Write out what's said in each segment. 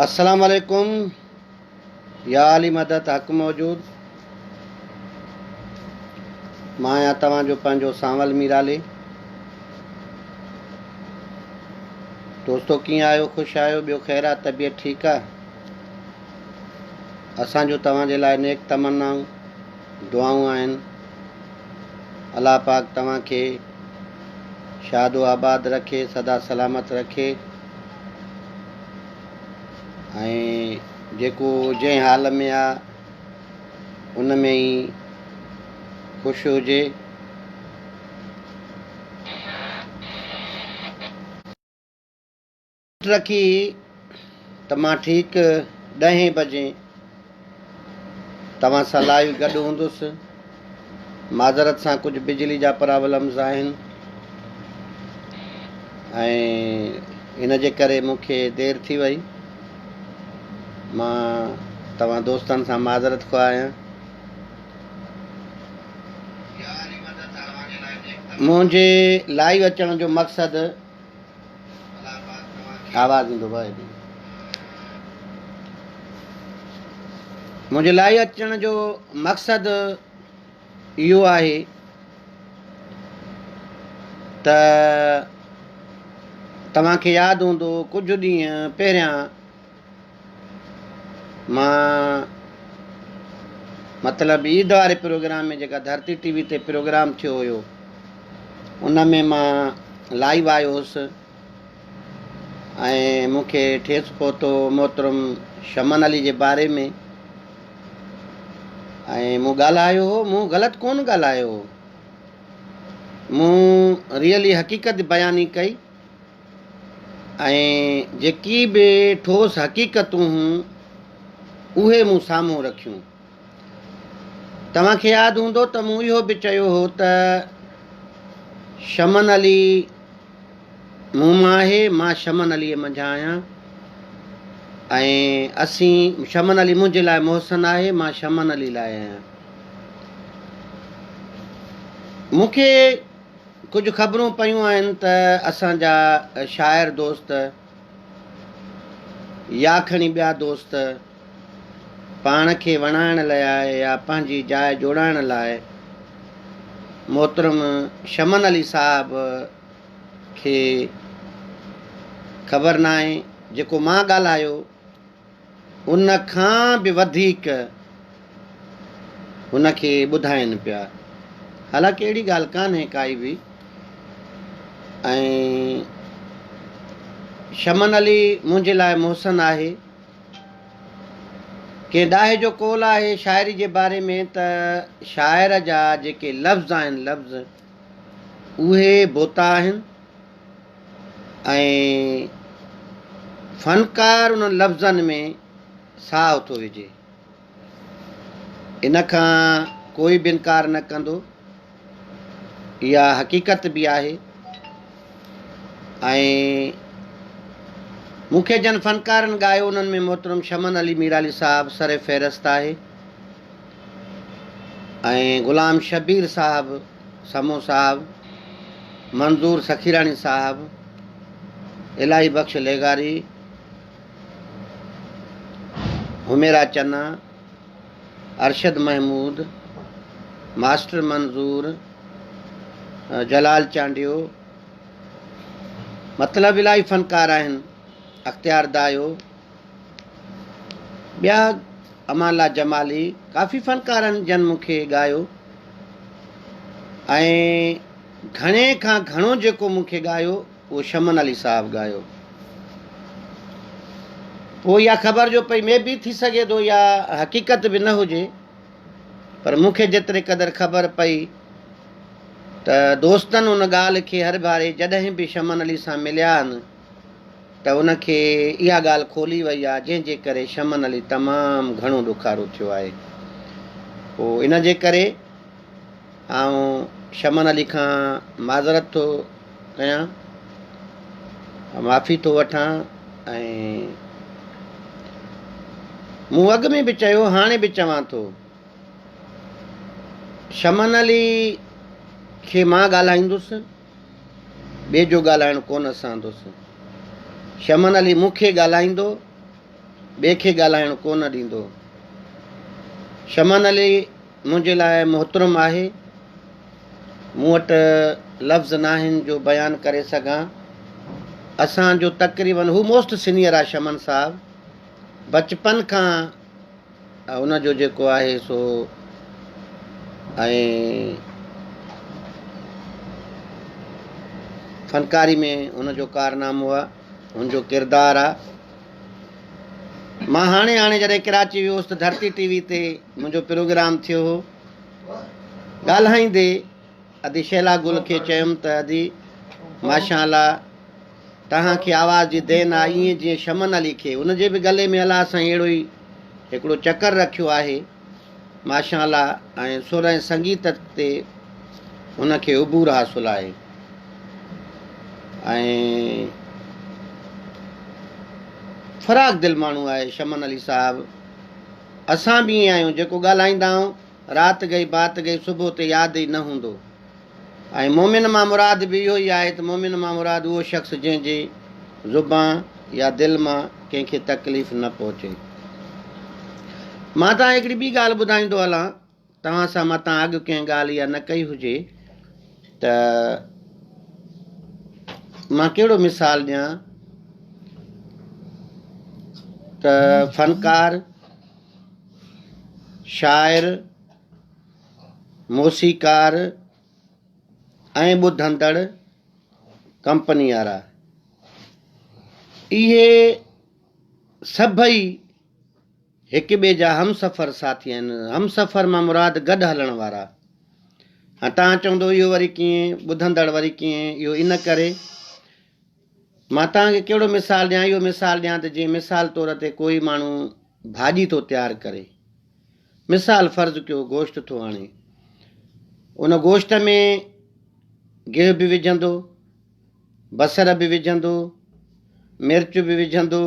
السلام عليڪم يا علي مدد حق موجود مان آهيان توهان جو پنهنجو سانول ميرالي دوستو ڪيئن آهيو خوش آهيو ٻيو خير آ طبيعت ٺيڪ آ اسان جو توهان جي لاء نيڪ تمنائون دعائون آهن الله پاڪ توهان کي شاد و آباد رکي سدا سلامت رکي ۽ جيڪو جنهن حال ۾ آ ان ۾ ئي خوش هجي. رکي ته مان ٺيڪ ڏهين بجي توهان سان لائيو گڏ هوندس. معذرت سان ڪجهه بجلي جا پرابلمز آهن ۽ ان جي ڪري مون کي دير ٿي وئي. مان توهان دوستن سان معذرت خواهه آهيان. منهنجي لائيو اچڻ جو مقصد آواز ايندو ڀاء منهنجي لائيو اچڻ جو مقصد اهو آهي ته توهان کي ياد هوندو ڪجهه ڏينهن پهريان مان مطلب عيد واري پروگرام ۾ جيڪا ڌرتي ٽي وي تي پروگرام ٿيو هيو ان ۾ مان لائيو آيو هوس ۽ مون کي ٺيس پهتو محترم شمن علي جي باري ۾ ۽ مون ڳالهايو هو مون غلط ڪون ڳالهايو هو مون ريئلي حقيقت بياني ڪئي ۽ جيڪي به ٺوس حقيقتون هيون اهي مون سامهون رکيون. توهان کي ياد هوندو ته مون اهو به چيو هو ته شمن علي مون مان آهي، مان شمن عليء منجهان آهيان ۽ اسين شمن علي منهنجي لاء محسن آهي، مان شمن علي لاء آهيان. مون کي ڪجهه خبرون پيون آهن ته اسان جا شاعر دوست يا کڻي ٻيا دوست پاڻ کي وڻائڻ لاء يا پنهنجي جاء جوڙائڻ لاء محترم شمن علي صاحب کي خبر ناهي جيڪو مان ڳالهايو ان کان به وڌيڪ هن کي ٻڌائين پيا. حالانڪه اهڙي ڳالهه ڪانهي ڪائي به ۽ شمن علي منهنجي لاء محسن آهي. ڪنهن ڏاهي جو قول آهي شاعري جي باري ۾ ته شاعر جا جيڪي لفظ آهن لفظ اهي بوتا آهن. ۽ فنڪار انهن لفظن ۾ ساهه ٿو وجهي. ان کان ڪوئي به انڪار نه ڪندو. اها حقيقت به آهي ۽ مون کي جن فنڪارن ڳايو انهن ۾ محترم شمن علي ميرالي صاحب سر فهرست آهي ۽ غلام شبير صاحب سمون صاحب، منظور سخيراڻي صاحب، الاهي بخش لغاري، حميرا چنا، ارشد محمود، ماسٽر منظور، جلال چانڊيو، مطلب الاهي فنڪار آهن، اختيار دايو، ٻيا امان الله جمالي، ڪافي فنڪار آهن جن مون کي ڳايو ۽ گهڻي کان گهڻو جيڪو مون کي ڳايو اهو شمن علي صاحب ڳايو. پوء اها خبر جو پئي مي بي ٿي سگهي ٿو اها حقيقت به نه هجي پر مون کي جيتري قدر خبر پئي ته دوستن ان ڳالهه کي هر ڀاري جڏهن به شمن علي سان مليا آهن ته ان کي اها ڳالهه کولي وئي آهي جنهن جي ڪري شمن علي تمام گهڻو ڏکارو ٿيو آهي. پوء ان جي ڪري آئون شمن علي کان معذرت ٿو ڪيان، معافي ٿو وٺان ۽ مون اڳ ۾ به چيو هاڻي به چوان ٿو شمن علي کي مان ڳالهائيندس. ٻئي جو ڳالهائڻ ڪونه سهندس. شمن علي مون کي ڳالهائيندو، ٻئي کي ڳالهائڻ ڪونه ڏيندو. شمن علي منهنجي لاء محترم آهي. مون وٽ لفظ ناهن جو بيان ڪري سگهان. اسان جو تقريبن هو موسٽ سينيئر آهي شمن صاحب. بچپن کان ان جو جيڪو آهي سو ۽ فنڪاري ۾ ان جو ڪارنامو آهي ان جو ڪردار آهي. مان هاڻي هاڻي جڏهن ڪراچي ويو هوس ته ڌرتي ٽي وي تي منهنجو پروگرام ٿيو هو. ڳالهائيندي ادي شيلا گل کي چيم ته ادي ماشاء الله توهان کي آواز جي دين آ ائين جيئن شمن علي کي ان جي به گلي ۾ الله سائين اهڙو ئي هڪڙو چڪر رکيو آهي ماشاء الله ۽ سر ۽ سنگيت تي هن کي عبور حاصل آهي ۽ فراخ دل ماڻهو آهي شمن علي صاحب اسان به ائين آهيون جيڪو ڳالهائيندا آهيون رات گئي بات گئي صبح تي ياد ئي نه هوندو ۽ مؤمن مان مراد به اهو ئي آهي ته مؤمن مان مراد اهو شخص جنهن جي زبان يا دل مان ڪنهن کي تڪليف نه پهچي. مان توهان هڪڙي ٻي ڳالهه ٻڌائيندو هلان، توهان سان متان اڳ ڪنهن ڳالهه اها نه ڪئي هجي ته مان ڪهڙو مثال ڏيان ته فنڪار، شاعر، موسيقار ۽ ٻڌندڙ ڪمپني وارا اهي سڀئي هڪ ٻئي جا همسفر ساٿي آهن. همسفر مان مراد گڏ هلڻ وارا. هاڻ توهان چوندو اهو وري ڪيئن، ٻڌندڙ وري ڪيئن، اهو ان ڪري مان توهان کي ڪهڙو مثال ڏيان، اهو مثال ڏيان ته جيئن مثال طور تي ڪوئي ماڻهو ڀاڄي ٿو تيار ڪري، مثال فرض ڪيو گوشت ٿو آڻي، ان گوشت ۾ گيهه به وجهندو، بصر به وجهندو، مرچ به وجهندو،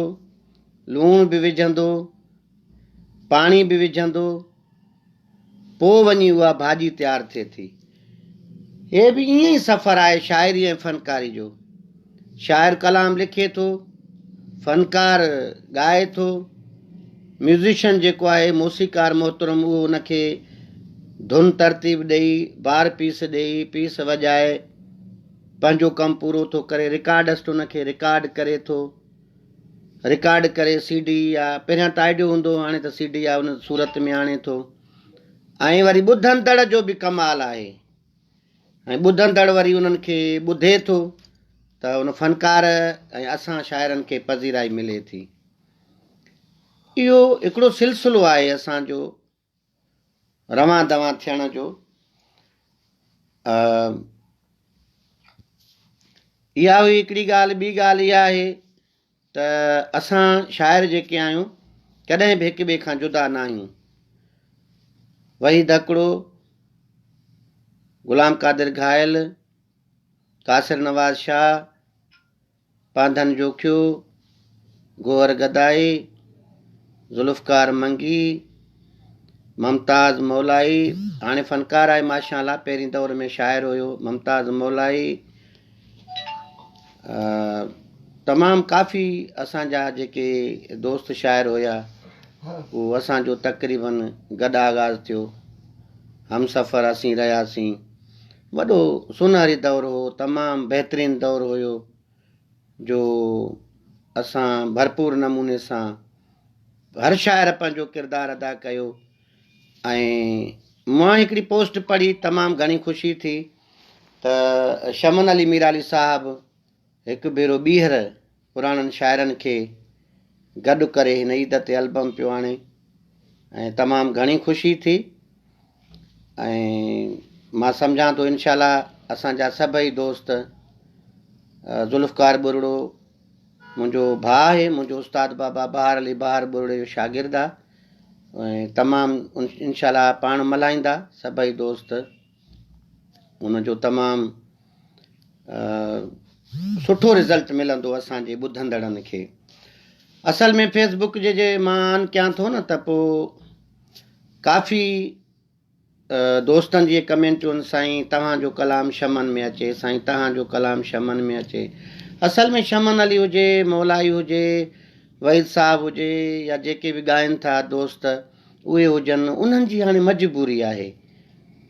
لوڻ به وجهندو، پاڻي به وجهندو، پوء وڃي اها ڀاڄي تيار ٿئي ٿي. هي به ائين ئي سفر آهي شاعري ۽ فنڪاري جو. شاعر ڪلام لکي ٿو، فنڪار ڳائي ٿو، ميوزيشن جيڪو آهي موسيقار محترم اهو ان کي ڌن ترتيب ڏئي، بار پيس ڏئي، پيس وڄائي پنهنجو ڪم پورو ٿو ڪري، رڪارڊسٽ ان کي رڪارڊ ڪري ٿو. رڪارڊ ڪري سي ڊي يا پهريان ته آڊيو هوندو هو هاڻي ته سي ڊي يا ان صورت ۾ آڻي ٿو ۽ وري ٻڌندڙ جو به ڪمال آهي ۽ ٻڌندڙ وري انهن کي ٻڌي ٿو ته ان فنڪار ۽ اسان شاعرن کي پذيرائي ملي ٿي. اهو هڪڙو سلسلو آهي اسان جو روان دوان ٿيڻ جو. اها هئي هڪڙي ڳالهه، ٻي ڳالهه اها آهي ته اسان شاعر جيڪي آهيون ڪڏهن به هڪ ٻئي کان جدا نه آهيون. وحيد هڪڙو، غلام قادر گهايل، قاصر نواز شاهه، پانڌن جوکيو، گوهر گدائي، ذوالفقار منگي، ممتاز مولائي، هاڻي فنڪار آهي ماشاء الله پهرين دور ۾ شاعر هيو ممتاز مولائي تمام ڪافي اسان جا جيڪي دوست شاعر هيا اهو اسان جو تقريبن گڏ آغاز ٿيو همسفر اسين رهياسين وڏو سونهري دور هو، تمام بهترين دور هيو جو اسان ڀرپور نموني سان هر شاعر پنهنجو ڪردار ادا ڪيو ۽ مان هڪڙي پوسٽ پڙهي تمام گهڻي خوشي ٿي ته شمن علي ميرالي صاحب هڪ ڀيرو ٻيهر پراڻن شاعرن کي گڏ ڪري هن عيد تي البم پيو آڻي ۽ تمام گهڻي خوشي ٿي ۽ مان سمجهان ٿو انشاء الله اسان جا سڀئي دوست ذوالفقار ٻرڙو منهنجو ڀاء آهي منهنجو استاد بابا بهار علي بهار ٻرڙي جو شاگرد آهي ۽ تمام انشاء الله پاڻ ملهائيندا سڀئي دوست ان جو تمام سٺو رزلٽ ملندو اسان جي ٻڌندڙن کي. اصل ۾ فيس بڪ جي جي مان آن ڪيان ٿو نه ته پو ڪافي دوستن جي ڪمينٽون سائين توهان جو ڪلام شمن ۾ اچي سائين توهان جو ڪلام شمن ۾ اچي اصل ۾ شمن علي هجي مولائي هجي وحيد صاحب هجي يا جيڪي به ڳائن ٿا دوست اهي هجن انهن جي هاڻي مجبوري آهي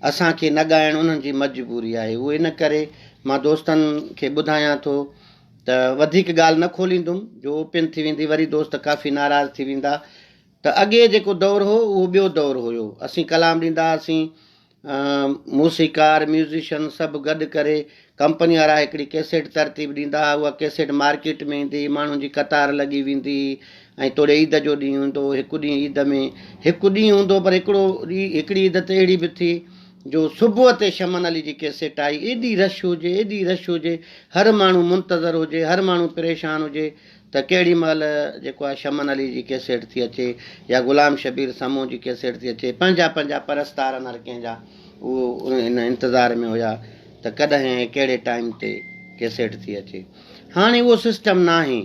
اسان کي نه ڳائڻ انهن جي مجبوري آهي اهو ان ڪري مان دوستن کي ٻڌايان ٿو ته وڌيڪ ڳالهه نه کوليندم جو اوپن ٿي ويندي وري دوست ڪافي ناراض ٿي ويندا ته اڳي جيڪو دور هو اهو ٻيو دور هيو اسين ڪلام ڏيندا هئاسين موسيقار، ميوزيشن، سڀ گڏ ڪري ڪمپني وارا هڪڙي ڪيسيٽ ترتيب ڏيندا هئا، اها ڪيسيٽ مارڪيٽ ۾ ايندي هئي، ماڻهن جي قطار لڳي ويندي هئي ۽ توڙي عيد جو ڏينهن هوندو هو، هڪ ڏينهن عيد ۾ هڪ ڏينهن هوندو هو پر هڪڙو هڪڙي عيد ته اهڙي به ٿي جو صبح تي شمن علي جي ڪيسيٽ آئي، ايڏي رش هجي، ايڏي رش هجي، هر ماڻهو منتظر هجي، هر ماڻهو پريشان هجي ته ڪهڙي مهل جيڪو آهي شمن علي جي ڪيسيٽ ٿي اچي يا غلام شبير سمون جي ڪيسيٽ ٿي اچي پنهنجا پنهنجا پرستار آهن هر ڪنهن جا اهو ان انتظار ۾ هيا ته ڪڏهن ۽ ڪهڙي ٽائيم تي ڪيسيٽ ٿي اچي هاڻي اهو سسٽم ناهي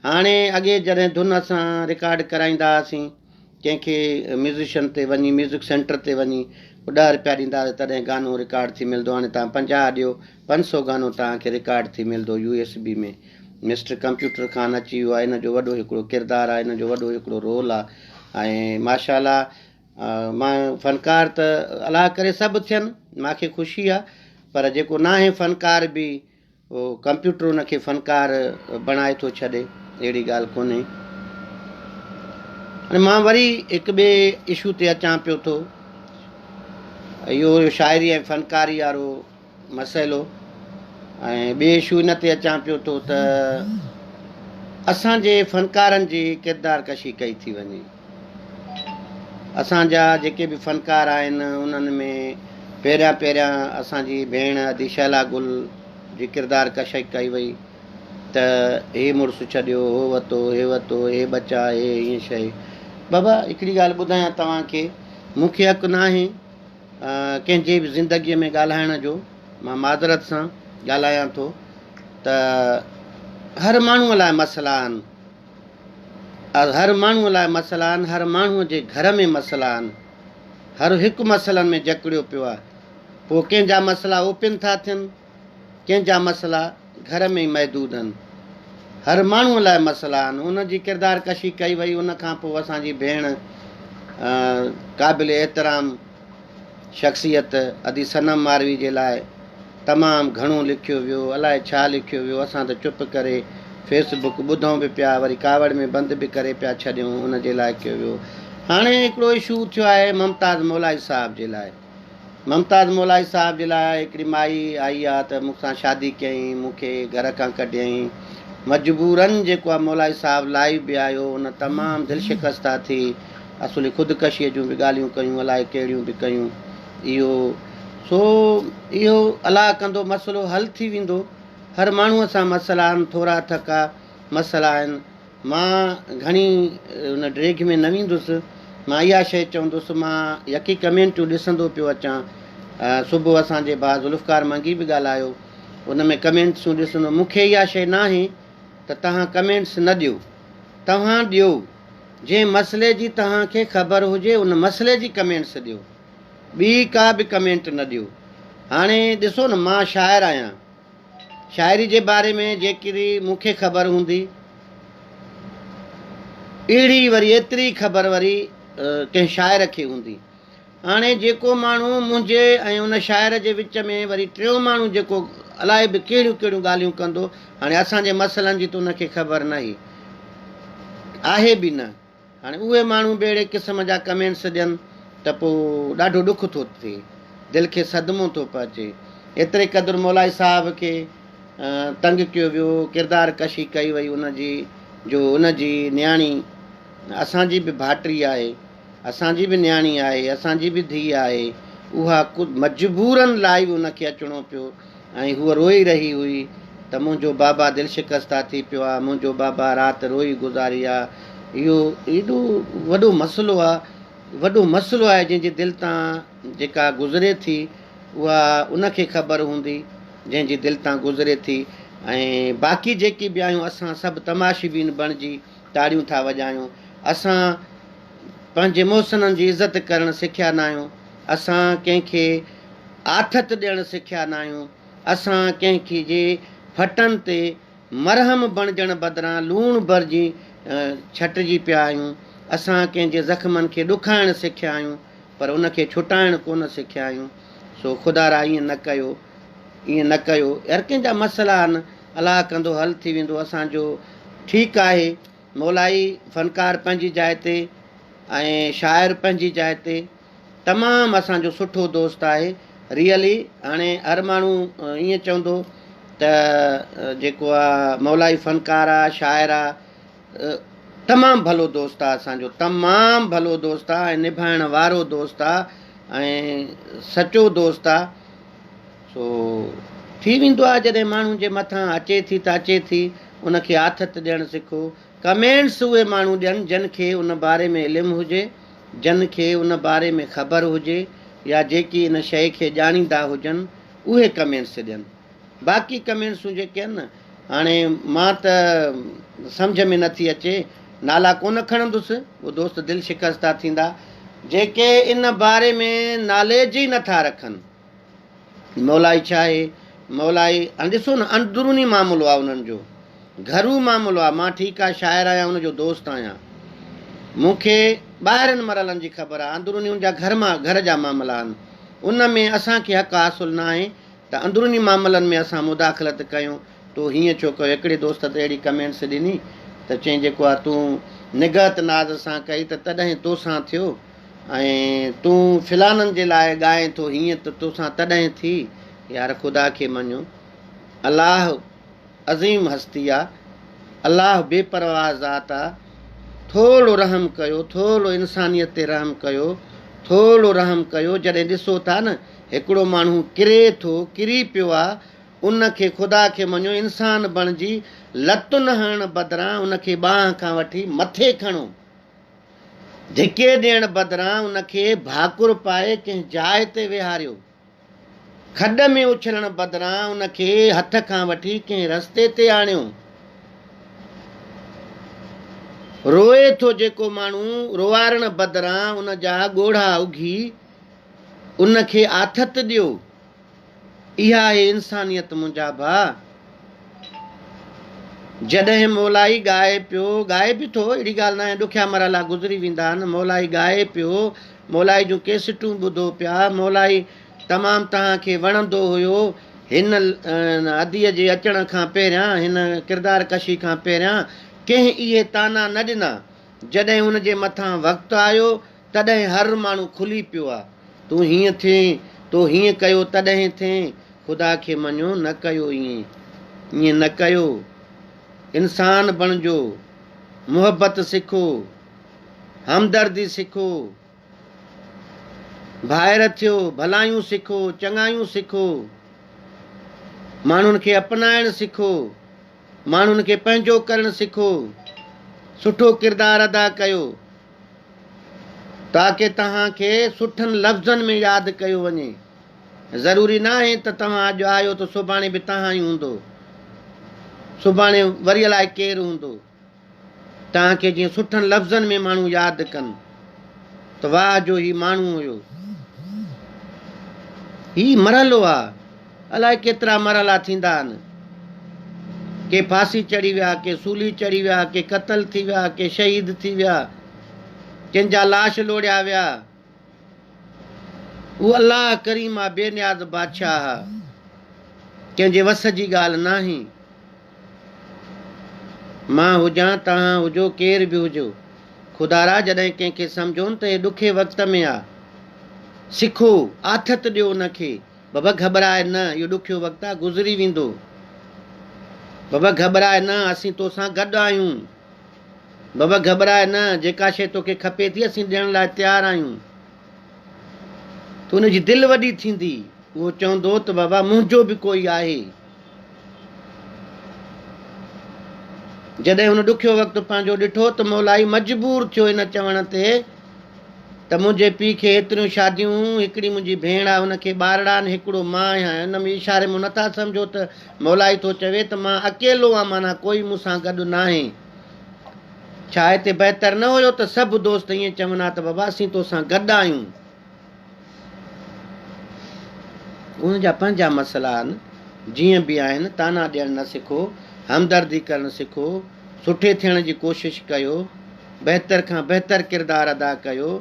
هاڻي اڳي جڏهن ڌن اسان رڪارڊ ڪرائيندا هئاسين ڪنهن کي ميوزيشن تي وڃي ميوزڪ سينٽر تي وڃي ڏهه رپيا ڏيندا هئاسين تڏهن گانو رڪارڊ ٿي ملندو هاڻي توهان 50 ڏيو 500 گانو توهان کي رڪارڊ ٿي ملندو U S B ۾ mister computer Khan اچي ويو آهي ان جو وڏو هڪڙو ڪردار آهي ان جو وڏو هڪڙو رول آهي ۽ ماشاء الله مان فنڪار ته الله ڪري سڀ ٿين مانکي خوشي آهي پر جيڪو ناهي فنڪار به اهو ڪمپيوٽر ان کي فنڪار بڻائي ٿو ڇڏي اهڙي ڳالهه ڪونهي هاڻي مان وري هڪ ٻئي اشو تي اچان پيو ٿو اهو شاعري ۽ فنڪاري وارو مسئلو ۽ ٻئي اشو ان تي اچان پيو ٿو ته اسان جي فنڪارن جي ڪردار ڪشي ڪئي ٿي وڃي. اسان جا جيڪي به فنڪار آهن انهن ۾ پهريان پهريان اسان جي ڀيڻ ادي شهلا گل جي ڪردار ڪشي ڪئي وئي ته هي مڙس ڇڏيو هو وتو هي وتو هي ٻچا هي هيئن شيء بابا هڪڙي ڳالهه ٻڌايان توهان کي مون کي حق ناهي ڪنهن جي به زندگيء ۾ ڳالهائڻ جو مان معذرت سان ڳالهايان ٿو ته هر ماڻهوء لاء مسئلا آهن هر ماڻهوء لاء مسئلا آهن هر ماڻهوء جي گهر ۾ مسئلا آهن هر هڪ مسئلن ۾ جڪڙيو پيو آهي پوء ڪنهن جا مسئلا اوپن ٿا ٿين ڪنهن جا مسئلا گهر ۾ ئي محدود آهن. هر ماڻهوء لاء مسئلا آهن. ان جي ڪردار ڪشي ڪئي وئي. ان کان پوء اسان جي ڀيڻ قابل احترام شخصيت ادي صنم ماروي جي لاء تمام گهڻو لکيو ويو. الائي ڇا لکيو ويو. اسان ته چپ ڪري فيس بڪ ٻڌون به پيا وري ڪاوڙ ۾ بند به ڪري پيا ڇڏيون. ان جي لاء ڪيو ويو. هاڻي هڪڙو اشو اٿيو آهي ممتاز مولائي صاحب جي لاء. ممتاز مولائي صاحب جي لاء هڪڙي مائي آئي آ ته مون سان شادي ڪيائين مون کي گهر کان ڪڍيائين مجبورن جيڪو آ مولائي صاحب لائيو به آيو ان تمام دل شڪسته ٿي اصلي خودڪشيء جون به ڳالهيون ڪيون الائي ڪهڙيون به ڪيون اهو سو اهو الله ڪندو مسئلو حل ٿي ويندو هر ماڻهوء سان مسئلا آهن ٿورا ٿڪا مسئلا آهن مان گهڻي ان ڊيگهه ۾ نه ويندس، مان اها شيء چوندس، مان يڪي ڪمينٽون ڏسندو پيو اچان، صبح اسان جي ڀاء ذوالفقار منگي به ڳالهايو، ان ۾ ڪمينٽسون ڏسندو، مون کي اها شيء ناهي ته توهان ڪمينٽس نه ڏيو، توهان ڏيو، جنهن مسئلي جي توهان کي خبر هجي ان مسئلي جي ڪمينٽس ڏيو، ٻي ڪا به ڪمينٽ نه ڏيو، هاڻي ڏسو نه مان شاعر آهيان. شاعري جي باري ۾ جيڪري مون کي خبر هوندي، اهڙي وري ايتري خبر وري ڪنهن شاعر کي هوندي. هاڻي جيڪو ماڻهو منهنجي ۽ ان شاعر جي وچ ۾ وري ٽيون ماڻهو جيڪو الائي به ڪهڙيون ڪهڙيون ڳالهيون ڪندو، هاڻي اسان جي مسئلن جي ته ان کي خبر نه آهي به نه. هاڻي اهي ماڻهو به اهڙي قسم جا ڪمينٽس ڏين ته پوء ڏاڍو ڏک ٿو ٿئي، دل کي صدمو ٿو پهچي. ايتري قدر مولائي صاحب کي تنگ ڪيو ويو، ڪردار ڪشي ڪئي وئي ان جي جو ان جي نياڻي اسان جي به ڀائٽي آهي، اسان جي به نياڻي آهي، اسان جي به ڌيء آهي، اها مجبورن لائيو ان کي اچڻو پيو. ۽ هوء روئي رهي هئي ته منهنجو بابا دل شڪسته ٿي پيو آ، منهنجو بابا رات روئي گذاري آ. اهو ايڏو وڏو مسئلو آ، وڏو مسئلو آهي جنهن جي دل تان جيڪا گذري ٿي اها ان کي خبر هوندي جنهن جي دل تان گذري ٿي ۽ باقي جيڪي به آهيون اسان سڀ تماشبين بڻجي تاڙيون ٿا وڄايون. اسان پنهنجي محسنن جي عزت ڪرڻ سکيا ناهيون. اسان ڪنهن کي آٿت ڏيڻ سکيا ناهيون. اسان ڪنهن کي جي ڦٽن تي مرهم بڻجڻ بدران لوڻ ڀرجي ڇٽجي پيا آهيون. اسان ڪنهن جي زخمن کي ڏکائڻ سکيا آهيون پر ان کي ڇٽائڻ ڪونه سکيا آهيون. سو خدارا ائين نه ڪيو. ائين نه ڪيو. هر ڪنهن جا مسئلا آهن. الله ڪندو حل ٿي ويندو. اسان جو ٺيڪ آهي. مولائي فنڪار پنهنجي جاء تي ۽ شاعر پنهنجي جاء تي تمام اسان جو سٺو دوست آهي ريئلي هاڻي هر ماڻهو ائين چوندو ته جيڪو آ مولائي فنڪار آ شاعر آ تمام ڀلو دوست آ اسان جو تمام ڀلو دوست آ ۽ نڀائڻ وارو دوست آ ۽ سچو دوست آ سو ٿي ويندو آ جڏهن ماڻهو جي مٿان اچي ٿي ته اچي ٿي ان کي آٿت ڏيڻ سکو ڪمينٽس اهي ماڻهو ڏين جن کي ان باري ۾ علم هجي، جن کي ان باري ۾ خبر هجي يا جيڪي ان شيء کي ڄاڻيندا هجن اهي ڪمينٽس ڏين. باقي ڪمينٽسون جيڪي آهن نه هاڻي مان ته سمجهه ۾ نٿي اچي نالا ڪونه کڻندس اهي دوست دل شڪسته ٿيندا جيڪي ان باري ۾ ناليج ئي نٿا رکن. مولائي ڇا آهي؟ مولائي هاڻي ڏسو نه اندروني معاملو آهي انهن جو گهرو معاملو آهي مان ٺيڪ آهي شاعر آهيان ان جو دوست آهيان مون کي ٻاهرين مرحلن جي خبر آهي اندروني ان جا گهر مان گهر جا معاملا آهن ان ۾ اسان کي حق حاصل نه آهي ته اندروني معاملن ۾ اسان مداخلت ڪيون تو هيئن ڇو ڪيو هڪڙي دوست ته اهڙي ڪمينٽس ڏني ته چئين جيڪو آهي تون نگهت ناز سان ڪئي ته تڏهن توسان ٿيو ۽ تون فلانن جي لاء ڳائين ٿو هيئن ته توسان تڏهن ٿي. يار خدا کي مڃو. الله عظيم هستي آ. الله بي پرواهه ذات آ. ٿورڙو رحم ڪيو، ٿورڙو انسانيت تي رحم ڪيو، ٿورڙو رحم ڪيو. جڏهن ڏسو ٿا نه هڪڙو ماڻهو ڪري ٿو، ڪري پيو آ، ان کي خدا کي مڃو، انسان بڻجي لتن هڻڻ بدران ان کي ٻانهن کان وٺي مٿي کڻو. ڌڪي ڏيڻ بدران ان کي ڀاڪر پائي ڪنهن جاء تي ويهاريو. کڏ ۾ اڇلڻ بدران ان کي هٿ کان وٺي ڪنهن رستي تي آڻيو. روئي ٿو جيڪو ماڻهو روئارڻ بدران ان جا ڳوڙها اگهي ان کي آٿت ڏيو. اها آهي انسانيت منهنجا ڀاء. جڏهن مولائي ڳائي پيو، ڳائي به ٿو، اهڙي ڳالهه ناهي، ڏکيا مرحلا گذري ويندا آهن، مولائي ڳائي پيو، مولائي جون ڪيسٽون ٻڌو پيا، مولائي تمام توهان کي وڻندو هيو، هن اديء جي اچڻ کان پهريان، هن ڪردار ڪشي کان پهريان ڪنهن اهي طعنا نه ڏنا، جڏهن هن جي مٿان وقت آيو تڏهن هر ماڻهو کلي پيو آ. تون هيئن ٿئين، تو هيئن ڪيو تڏهن ٿئين. خدا کي مڃو، نه ڪيو ائين. ائين نه ڪيو. انسان بڻجو. محبت سکو. همدردي سکو. ڀائر ٿيو، ڀلايون سکو، چڱايون سکو. ماڻهن کي اپنائڻ سکو. ماڻهن کي پنهنجو ڪرڻ سکو. سٺو ڪردار ادا ڪيو. تاڪه توهان کي سٺن لفظن ۾ ياد ڪيو وڃي. ضروري ناهي ته توهان اڄ آهيو ته سڀاڻي به توهان ئي هوندو. سڀاڻي وري الائي ڪير هوندو. توهان کي جيئن سٺن لفظن ۾ ماڻهو ياد ڪن ته واهه جو هي ماڻهو هيو. هي مرحلو آ. الائي ڪيترا مرحلا ٿيندا آهن. ڪي ڦاسي چڙهي ويا، ڪي سولي چڙهي ويا، ڪي قتل ٿي ويا، ڪي شهيد ٿي ويا، ڪن جا لاش لوڙهيا ويا. اهو الله ڪريم آ، بي نياز بادشاهه آ، ڪنهن جي وس جي ڳالهه ناهي. مان هجان، توهان هجو، ڪير به هجو، خدارا جڏهن ڪنهن کي سمجهو ته هي ڏکي وقت ۾ آ، سکو، آٿت ڏيو ان کي. بابا گهٻراء نه، اهو ڏکيو وقت آ، گذري ويندو. بابا گهٻراء نه، اسين توسان گڏ آهيون. بابا گهٻراء نه، جيڪا شيء توکي کپي ٿي، اسين ڏيڻ لاء تيار آهيون. ته ان جي دل وڏي ٿيندي، اهو چوندو ته بابا منهنجو به ڪوئي آهي. جڏهن هن ڏکيو وقت پنهنجو ڏٺو ته مولائي مجبور ٿيو ان چوڻ تي ته منهنجي پيء کي ايتريون شاديون، هڪڙي منهنجي ڀيڻ آهي ان کي ٻارڙا آهن، هڪڙو مان آهيان. ان ۾ اشاري مون نٿا سمجهو ته مولائي ٿو چوي ته مان اڪيلو آهيان معنيٰ ڪوئي مون سان گڏ ناهي. ڇا هتي بهتر نه هيو ته سڀ دوست ائين چون ها ته بابا اسين توسان گڏ آهيون. انهن جا پنهنجا مسئلا آهن، جيئن به آهن، طعنا ڏيڻ نه سکو، همدردي ڪرڻ سکو، سٺي ٿيڻ جي ڪوشش ڪيو، بهتر کان بهتر ڪردار ادا ڪيو،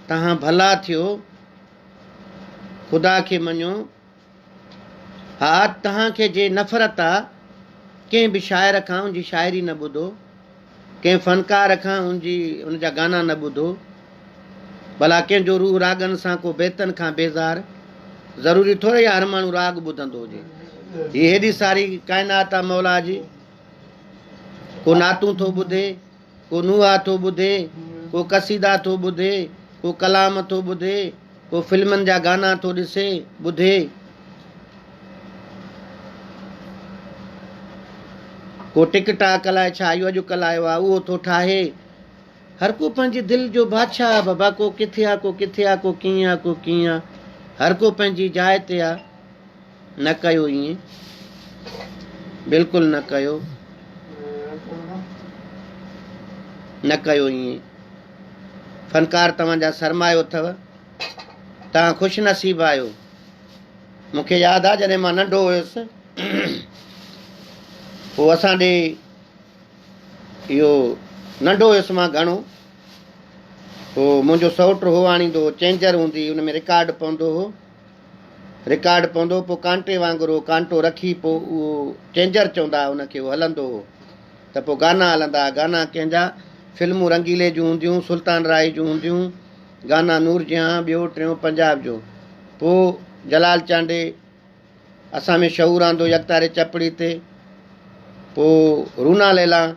توهان ڀلا ٿيو، خدا کي مڃو. ها توهان کي جي نفرت آ، ڪنهن به شاعر کان ان جي شاعري نه ٻڌو، ڪنهن فنڪار کان ان جي ان جا گانا نه ٻڌو. ڀلا ڪنهن جو روح راڳن سان ڪو بيتن کان بيزار؟ ضروري ٿورئي آ هر ماڻهو راڳ ٻڌندو هجي. هي هيڏي ساري ڪائنات آ مولا جي. ڪو نعتون ٿو ٻڌي، ڪو نوحا ٿو ٻڌي، ڪو قصيدا ٿو ٻڌي، ڪو ڪلام ٿو ٻڌي، ڪو فلمن جا گانا ٿو ڏسي، ٻڌي. ڪو ٽڪ ٽاڪ الائي ڇا اهو اڄڪلهه آيو آ اهو ٿو ٺاهي. هر ڪو پنهنجي دل جو بادشاهه آ بابا ڪو ڪٿي آ ڪو ڪٿي آ ڪو ڪيئن آ ڪو ڪيئن آ هر ڪو پنهنجي جاء تي آ. نه ڪيو ائين بلڪل نه ڪيو نه ڪيو ائين فنڪار توهان جا سرمايو اٿو توهان خوش نصيب آهيو مون کي ياد آ جڏهن مان ننڍو هيس پوء اسان ڏي اهو ننڍو هيس مان گهڻو پوء منهنجو سئوٽ هو آڻيندو هو چينجر هوندي ان ۾ رڪارڊ پوندو هو رڪارڊ پوندو هو پوء ڪانٽي وانگر اهو ڪانٽو رکي پوء اهو چينجر چوندا هئا ان کي اهو هلندو هو ته پوء گانا هلندا هئا گانا ڪنهن جا فلمون رنگيلي جون هونديون سلطان راهي جون هونديون گانا نور جهان ٻيو ٽيون پنجاب جو پوء جلال چانڊيي اسان ۾ شعور آندو يڪتاري چپڙي تي پوء رونا ليلان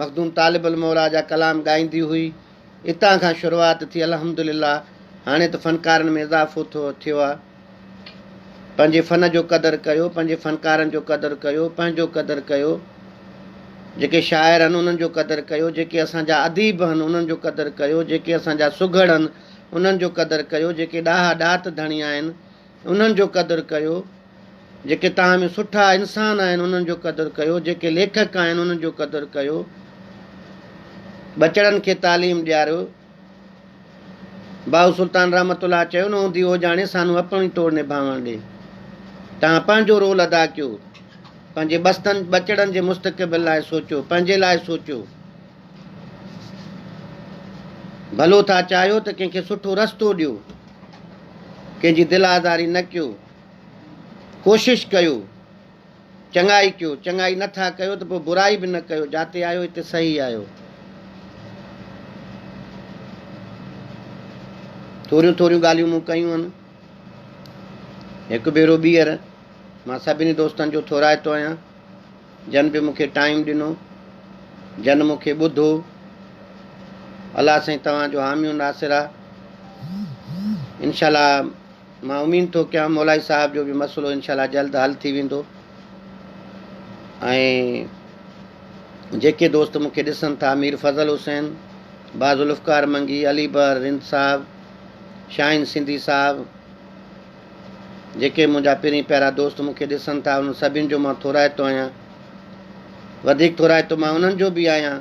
مخدوم طالب الموليٰ جا ڪلام ڳائيندي هئي. اتان کان شروعات ٿي الحمدلله هاڻي ته فنڪارن ۾ اضافو ٿيو آ. پنهنجي فن جو قدر ڪيو، پنهنجي فنڪارن جو قدر ڪيو، پنهنجو قدر ڪيو، جيڪي شاعر هن انهن جو قدر ڪيو، جيڪي اسان جا اديب هن انهن جو قدر ڪيو، جيڪي اسان جا سگهڙ هن انهن جو قدر ڪيو، جيڪي ڏاها ڏات ڌڻي آهن انهن جو قدر ڪيو، جيڪي توهان ۾ سٺا انسان آهن انهن جو قدر ڪيو، جيڪي ليکڪ آهن انهن جو قدر ڪيو، ٻچڙن کي تعليم ڏياريو. باهو سلطان رحمت الله چيو نه هوندي او ڄاڻي سانون اپڻي ٽوڙ نڀاوڻ ڏي. توهان پنهنجو رول ادا ڪيو، پنهنجي ٻستن ٻچڙن جي مستقبل لاء سوچيو، پنهنجي لاء سوچيو. ڀلو ٿا چاهيو ته ڪنهن کي سٺو رستو ڏيو، ڪنهن جي دل آزاري نه ڪيو. ڪوشش ڪيو چڱائي ڪيو، چڱائي نه ٿا ڪيو ته پوء برائي به نه ڪيو، جاتي آهيو اتي صحيح آهيو. ٿوريون ٿوريون ڳالهيون مون ڪيون آهن. هڪ ڀيرو ٻيهر مان سڀني دوستن جو ٿورائتو آهيان جن به مون کي ٽائيم ڏنو، جن مون کي ٻڌو. الله سائين توهان جو حامي و ناصر آ. انشاء الله مان اميد ٿو ڪيان مولائي صاحب جو به مسئلو انشاء الله جلد حل ٿي ويندو ۽ جيڪي دوست مون کي ڏسن ٿا مير فضل حسين با ذوالفقار منگي علي بحر رند صاحب شاهين سنڌي صاحب جيڪي منهنجا پرين پيارا دوست مون کي ڏسن ٿا انهن سڀني جو مان ٿورائتو آهيان وڌيڪ ٿورائتو مان انهن جو به آهيان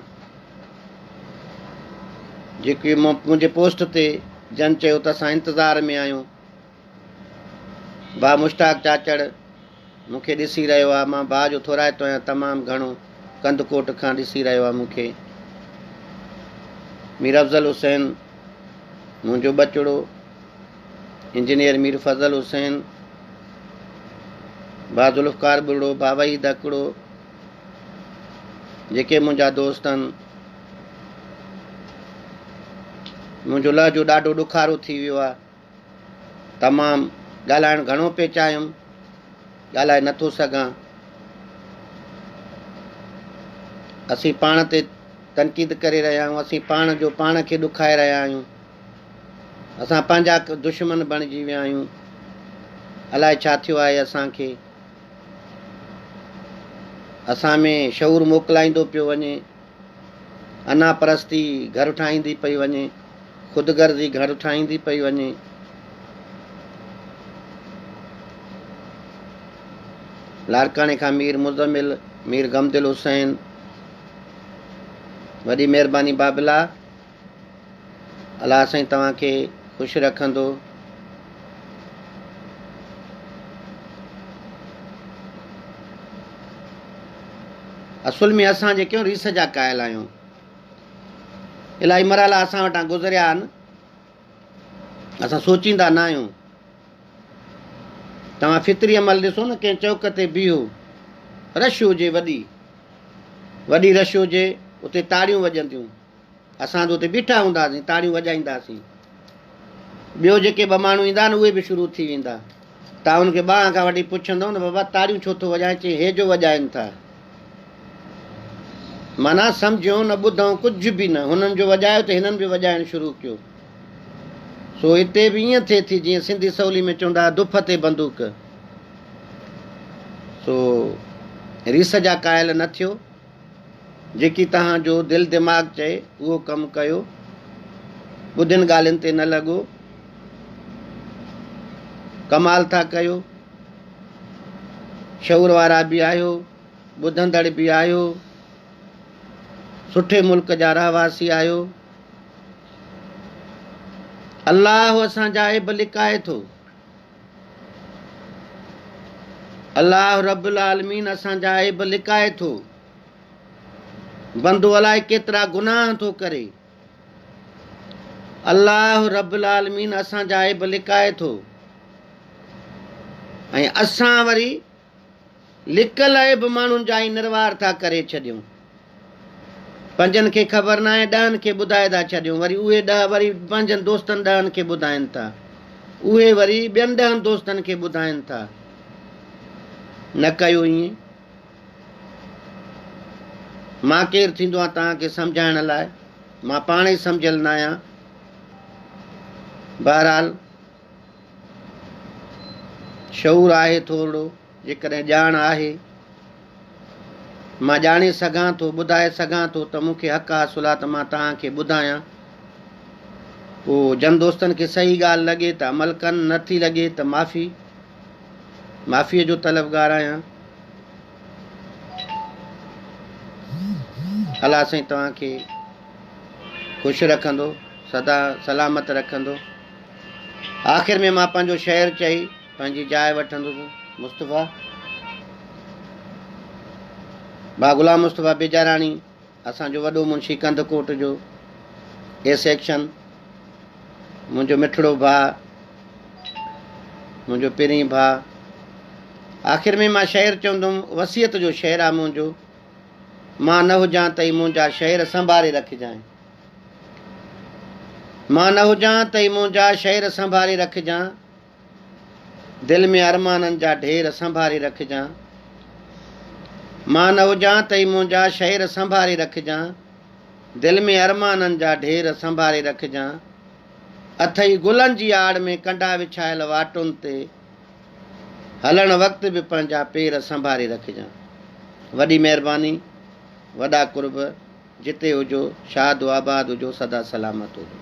جيڪي منهنجي پوسٽ تي جن چيو ته اسان انتظار ۾ آهيون. ڀاء مشتاق چاچڙ مون کي ڏسي رهيو آهي. مان ڀاء جو ٿورائتو آهيان تمام گهڻو. ڪنڌڪوٽ کان ڏسي رهيو آهي مون کي. مير افضل حسين منهنجو ٻچڙو انجنيئر مير فضل حسين ڀاء ذوالفقار ٻرڙو ڀاء وحيد هڪڙو جيڪي منهنجا دوست آهن منهنجو لهجو ڏاڍو ڏکارو ٿي ويو آهي تمام ڳالهائڻ گهڻو پئي چاهيم ڳالهائي نٿو سگهان اسين پاڻ تي تنقيد ڪري رهيا آهيون اسين پاڻ جو پاڻ کي ڏکائي رهيا آهيون اسان پنهنجا دشمن بڻجي ويا آهيون الائي ڇا ٿيو آهي اسان کي اسان ۾ شعور موڪلائيندو پيو وڃي، انا پرستي گهر ٺاهيندي پئي وڃي، خود غرضي گهر ٺاهيندي پئي وڃي. لاڙڪاڻي کان مير مزمل، مير غمدل حسين، وڏي مهرباني بابلا. الله سائين توهان کي خوش رکندو. اصل ۾ اسان جيڪي آهيون ريس جا قائل آهيون. الاهي مرحلا اسان وٽان گذريا آهن. اسان سوچيندا نه آهيون. توهان فطري عمل ڏسو نه ڪنهن چوڪ تي بيهو، رش هجي وڏي وڏي رش هجي، اتي تاڙيون وڄنديون. اسان ته اتي بيٺا هونداسين، تاڙيون وڄائينداسين. ٻيو جيڪي ٻه ماڻهو ايندا نه اهي به شروع ٿي ويندا. توهان ان کي ٻانهن کان وٺي پڇندؤ نه بابا تاڙيون ڇو ٿو وڄائين؟ چي هي جو وڄائين ٿا. معنيٰ سمجهيو نه ٻڌئون ڪجهه به نه. هنن جو وڄايو ته هنن به وڄائڻ شروع ڪيو. سو اتي به ائين ٿئي ٿي جيئن سنڌي سولي ۾ چوندا ها دڦ تي بندوق. سو ريس جا قائل نه ٿيو. جيڪي توهان جو دل دماغ چئي اهو ڪم ڪيو. ٻڌين ڳالهين تي نه لڳو. ڪمال ٿا ڪيو. شعور وارا به آهيو، ٻڌندڙ به آهيو، سٺي ملڪ جا رهواسي آهيو. الله اسان جا عيب لڪائي ٿو. الله رب العالمين اسان جا عيب لڪائي ٿو. بندو الائي ڪيترا گناهه ٿو ڪري. الله رب العالمين اسان جا عيب لڪائي ٿو ۽ اسان وري لڪل عيب ماڻهن جا ئي نروار ٿا ڪري ڇڏيون. پنهنجن کي خبر ناهي ڏهن کي ٻڌائي ٿا ڇڏيون وري اهي ڏهه وري پنهنجن دوستن ڏهن کي ٻڌائين ٿا اهي وري ٻين ڏهن دوستن کي ٻڌائين ٿا. نه ڪيو ائين. مان ڪير ٿيندو آهيان توهان کي سمجهائڻ لاء مان پاڻ ئي سمجهيل ناهيان. بهرحال شعور آهي ٿورڙو، جيڪڏهن ڄاڻ آهي، مان ڄاڻي سگهان ٿو، ٻڌائي سگهان ٿو ته مون کي حق حاصل آهي ته مان توهان کي ٻڌايان. پوء جن دوستن کي صحيح ڳالهه لڳي ته عمل ڪن، نه ٿي لڳي ته معافي، معافيء جو طلبگار آهيان. الله سائين توهان کي خوش رکندو، سدا سلامت رکندو. آخر ۾ مان پنهنجو شعر چئي پنهنجي جاء وٺندس. مصطفيٰ ڀاء غلام مصطفيٰ بجاراڻي اسان جو وڏو منشي ڪنڌڪوٽ جو اي سيڪشن منهنجو مٺڙو ڀاء منهنجو پرين ڀاء آخر ۾ مان شعر چوندم وصيت جو شعر آ منهنجو مان نه هجان ته ئي منهنجا شعر سنڀاري رکجانء مان نه هجان ته ئي منهنجا شعر سنڀاري رکجان دل ۾ ارمانن جا ڍير سنڀاري رکجان مان نه هجان ته ئي منهنجا شعر سنڀاري رکجان دل ۾ ارمانن جا ڍير سنڀاري رکجان اٿئي گلن جي آڙ ۾ ڪنڊا وڇايل واٽن تي هلڻ وقت به پنهنجا پير سنڀاري رکجان وڏي مهرباني وڏا قرب. جتي هجو شاد و آباد هجو سدا سلامت هجو.